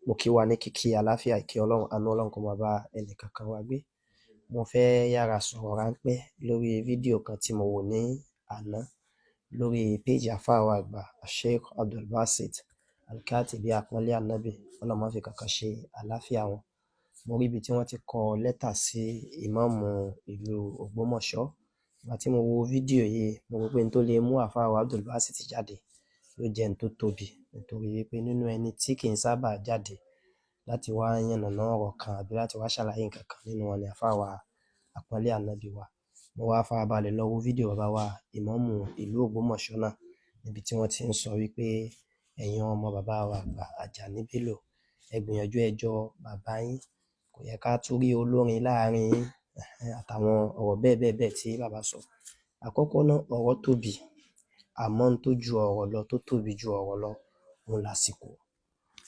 Mo kí wa ní kíkí àlàáfíà, ìkẹ́ Ọlọ́run, àánú Ọlọ́run kó máa bá ẹnì kankan wa gbé. Mo fẹ́ yára sọ̀rọ̀ ráńpẹ́ lórí fídíò kan tí mo wò ní àná lórí péèjì àfáà wa àgbà Sheikh Abdulbasit Alkatibi Àpọ́nlé Ànábì. Ọlọ́run má fi kankan ṣe àlàáfíà wọn. Mo rí ibi tí wọ́n ti kọ lẹ́tà sí ìmáàmù ìlú Ògbómọ̀ṣọ́. Ìgbà tí mo wo fídíò yìí, mo rò pé n tó lè mú àfáà wa Abdulbasit jáde ló jẹ́ n tó tóbi, nítorí wípé nínú ẹni tí kì í sábà jáde láti wá yànnàná ọ̀rọ̀ kan àbí láti wá ṣàlàyé nǹkan kan nínú wọn ni àfáà wa Àpọ́nlé Ànábì wa. Mo wá farabalẹ̀ lọ wo fídíò bàbá wa ìmáàmù ìlú Ògbómọ̀ṣọ́ náà níbi tí wọ́n ti ń sọ wípé ẹ̀yin ọmọ bàbá wa àgbà Àjàní Bello, ẹ gbìyànjú ẹ jọ bàbá yín, kò yẹ ká tún rí olórin láàrin yín, àtàwọn ọ̀rọ̀ bẹ́ẹ̀ bẹ́ẹ̀ bẹ́ẹ̀ tí bàbá sọ. Àkọ́kọ́ náà, ọ̀rọ̀ tóbi, àmọ́ n tó ju ọ̀rọ̀ lọ, tó tóbi ju ọ̀rọ̀ lọ, òun làsìkò.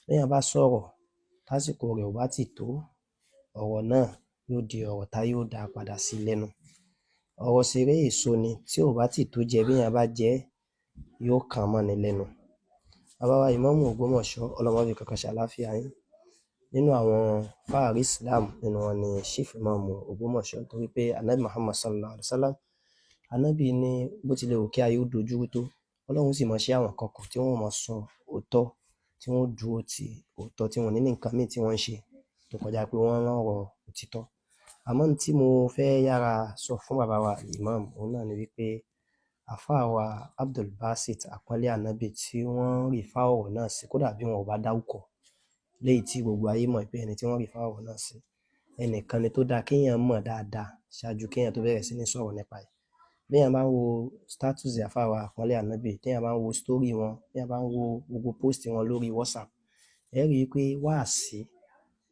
Béèyàn bá sọ̀rọ̀ tásìkò rẹ̀ ò bá tíì tó, ọ̀rọ̀ náà yóò di ọ̀rọ̀ táyé ó dá padà sí lẹ́nu. Ọ̀rọ̀ sì rèé, èso ni tí ò bá tíì tó jẹ, béèyàn bá jẹ ẹ́, yóò kàn mọ́ni lẹ́nu. Bàbá wa ìmáàmù Ògbómọ̀ṣọ́, Ọlọ́run má fi kankan ṣe àlàáfíà yín. Nínú àwọn fáàrí Islam, nínú wọn ni Chief Imam Ògbómọ̀ṣọ́, torí pé Ànábì Muhammad sallallahu alaihi wasallam, Ànábì ní bó tilẹ̀ wù kí ayé ó dojúrú tó, Ọlọ́run sì máa ṣe àwọn kan kù tí wọ́n ó máa sọ òótọ́, tí wọ́n ó dúró ti òótọ́, tí wọn ò ní ní nǹkan míì tí wọ́n ń ṣe tó kọjá pé wọ́n ń rọ̀rọ̀ òtítọ́. Àmọ́ n tí mo fẹ́ yára sọ fún bàbá wa Imam, òun náà ni wípé àfáà wa Abdulbasit Àpọ́nlé Ànábì tí wọ́n refer ọ̀rọ̀ náà sí, kódà bí wọn ò bá dárúkọ, léyìí tí gbogbo ayé mọ̀ pé ẹni tí wọ́n refer ọ̀rọ̀ náà sí, ẹnìkan ni tó dáa kéèyàn mọ̀ dáadáa ṣáájú kéèyàn tó bẹ̀rẹ̀ sí ní sọ̀rọ̀ nípa ẹ̀. Béèyàn bá ń wo status àfáà wa Àpọ́nlé Ànábì, téèyàn bá ń wo story wọn, téèyàn bá ń wo gbogbo post wọn lórí WhatsApp, ẹ rí i pé wáàsí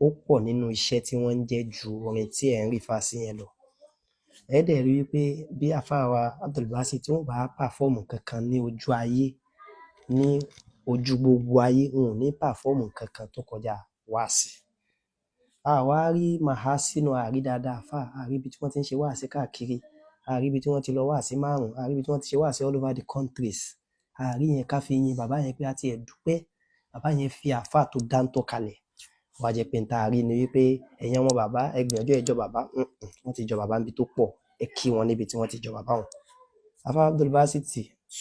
ó pọ̀ nínú iṣẹ́ tí wọ́n ń jẹ́ ju orin tí ẹ̀ ń refer sí yẹn lọ. Ẹ dẹ̀ rí i pé bí àfáà wa Abdulbasit tí wọ́n bá perform kankan ní ojú ayé, ní ojú gbogbo ayé, wọn ò ní perform kankan tó kọjá wáàsí. A wá rí mahasinu, a rí dáadáa àfáà, a rí ibi tí wọ́n ti ń ṣe wáàsí káàkiri, a rí ibi tí wọ́n ti lọ wáàsí márùn-ún, a rí ibi tí wọ́n ti ṣe wáàsí all over the countries. A rí yẹn ká fi yin bàbá yẹn pé a ti ẹ̀ dúpẹ́, bàbá yẹn fi àfáà tó dáńtọ́ kalẹ̀. Wá jẹ́ pé n tá a rí ni wípé ẹ̀yin ọmọ bàbá, ẹ gbìyànjú ẹ jọ bàbá, wọ́n ti jọ bàbá níbi tó pọ̀, ẹ kí wọn níbi tí wọ́n ti jọ bàbá wọn. Àfáà Abdulbasit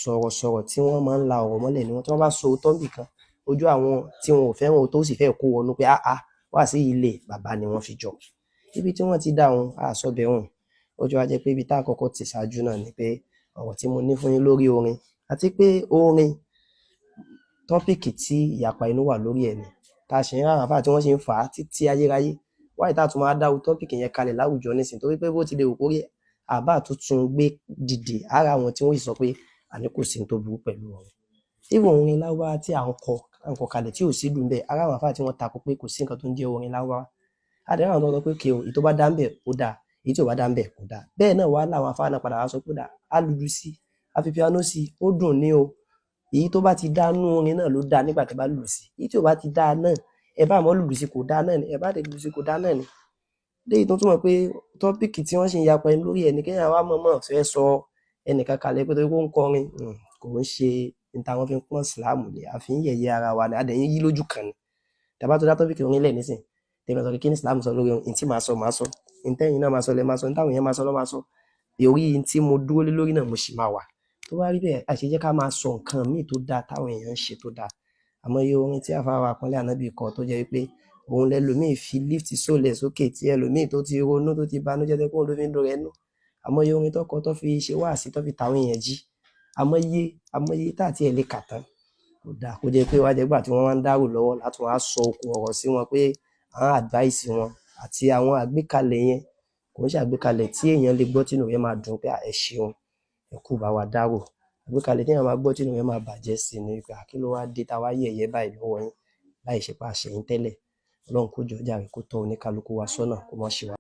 sọ̀rọ̀sọ̀rọ̀ tí wọ́n máa ń la ọ̀rọ̀ mọ́lẹ̀ ni wọ́n. Tí wọ́n bá sọ òótọ́ níbì kan, ojú àwọn tí wọn ò fẹ́ràn òótọ́ ó sì fẹ́ kó wọnú pé áá, wáàsí yìí le, bàbá ni wọ́n fi jọ. Ibi tí wọ́n ti dá wọn, a sọ bẹ̀ wọ́n. Ó jọ wá jẹ́ pé ibi tá àkọ́kọ́ ti ṣáájú náà ni pé ọ̀rọ̀ tí mo ní fún yín lórí orin, àti pé orin topic tí ìyapa inú wà lórí ẹ̀ ni, tá a sì ń rí àwọn àfáà tí wọ́n sì ń fà á títí ayérayé. Why tá a tún máa dá topic yẹn kalẹ̀ láwùjọ nísìnyí? Torí pé bó ti lè wù kó rí, àbá tuntun gbé dìde ara àwọn tí wọ́n sì sọ pé àní kò sí ní tó burú pẹ̀lú orin. Even orin Lárúbáwá tí à ń kọ kalẹ̀ tí ò sí ìlù ńbẹ̀, ara àwọn àfáà tí wọ́n takò pé kò sí nǹkan tó ń jẹ́ orin Lárúbáwá. A dẹ̀ rí àwọn tó sọ pé okay o, èyí tó bá dá ńbẹ̀ ó dáa, èyí tí ò bá dá ńbẹ̀ kò dáa. Bẹ́ẹ̀ náà wá làwọn àfáà náà padà wá sọ pé ó dáa, á lùlù sí, á fi piano sí, ó dùn ní o. Èyí tó bá ti dá nú orin náà ló dáa nígbà tí ẹ bá lùlù sí. Èyí tí ò bá ti dáa náà, ẹ bá mọ́ lùlù sí kò dáa náà ni, ẹ bá dẹ̀ lùlù sí kò dáa náà ni. Léyìí tó túmọ̀ pé topic tí wọ́n sì ń yapa ẹnu lórí ẹ̀ ní kéèyàn wá mọ̀ọ́mọ̀ fẹ́ sọ ẹnìkan kalẹ̀ pé torí pé ó ń kọrin, kò ń ṣe n táwọn fi ń pọ́n Ìsìláàmù lé, a fi ń yẹ̀yẹ́ ara wa ni, a dẹ̀ ń yí lójú kan ni. Tá bá tó dá topic orin lẹ̀ nísìnyí, tẹ́ bá sọ pé kí ni Ìsìláàmù sọ lórí orin, n tí màá sọ, màá sọ. N tẹ́yin náà máa sọ lẹ máa sọ, n táwọn èèyàn máa sọ lọ́ máa sọ. Orí n tí mo dúró lé lórí náà mo sì máa wà. Tó bá rí bẹ́ẹ̀, a ṣe jẹ́ ká máa sọ nǹkan míì tó dáa táwọn èèyàn ń ṣe tó dáa. Àmọ́ iye orin tí àfáà wa Àpọ́nlé Ànábì kọ tó jẹ́ wípé òun lẹlòmíì fi lift soul ẹ̀ sókè, tí ẹlòmíì tó ti ronú, tó ti banújẹ́, tó jẹ́ pé òun ló fi ń dùn rẹ̀ nú. Àmọ́ iye orin tó kọ tó fi ṣe wáàsí, tó fi tàwọn èèyàn jí. Àmọ́ iye tá tí ẹ lè kà tán. Kò dáa kó jẹ́ pé wá jẹ́ ìgbà tí wọ́n wá ń dárò lọ́wọ́ láti wá sọ okùn ọ̀rọ̀ sí wọn pé à ń advice wọn àti àwọn àgbékalẹ̀ yẹn. Kò ń ṣe àgbékalẹ̀ tí èèyàn lè gbọ́ tínú rẹ̀ máa dùn pé ẹ ṣeun, ẹ kú bá wa dárò. Àgbékalẹ̀ tí èèyàn máa gbọ́ tínú rẹ̀ máa bàjẹ́ sí ni pé kí ló wá dé tá wá yẹ̀yẹ́ báyìí lọ́wọ́ yín láì ṣe pé a ṣẹ̀ yín tẹ́lẹ̀. Ọlọ́run kó jọ̀ọ́ jàre, kó tọ́ oníkálukú wa sọ́nà, kó má ṣe wá.